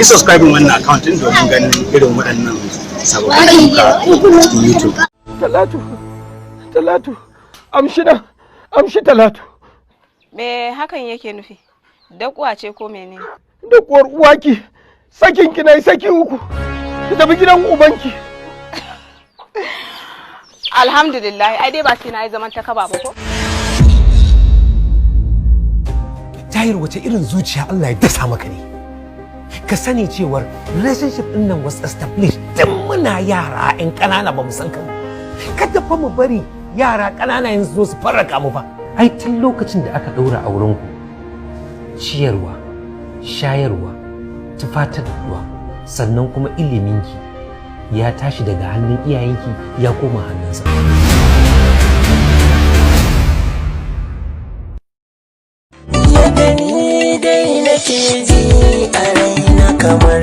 Yi subscribing wannan account din domin ganin irin waɗannan sababbin ayyuka a cikin YouTube. Talatu, Talatu, amshi nan, amshi, Talatu. Me hakan yake nufi? Dakuwa ce ko menene? Da kuwar uwaki, sakin ki na saki uku. Ki tafi gidan ubanki. Alhamdulillah, ai dai ba sai na yi zaman ta kaba ba ko? Tahir, wace irin zuciya Allah ya dasa maka ne? Ka sani cewar relationship din nan was established tun muna yara 'yan ƙanana, ba mu san kanmu. Kada fa mu bari yara ƙanana yanzu zo su farraka mu ba. Ai tun lokacin da aka ɗaura auren ku, ciyarwa, shayarwa, tufatarwa, sannan kuma iliminki ya tashi daga hannun iyayenki ya koma hannunsa. Yadda ni dai nake ji a raina kamar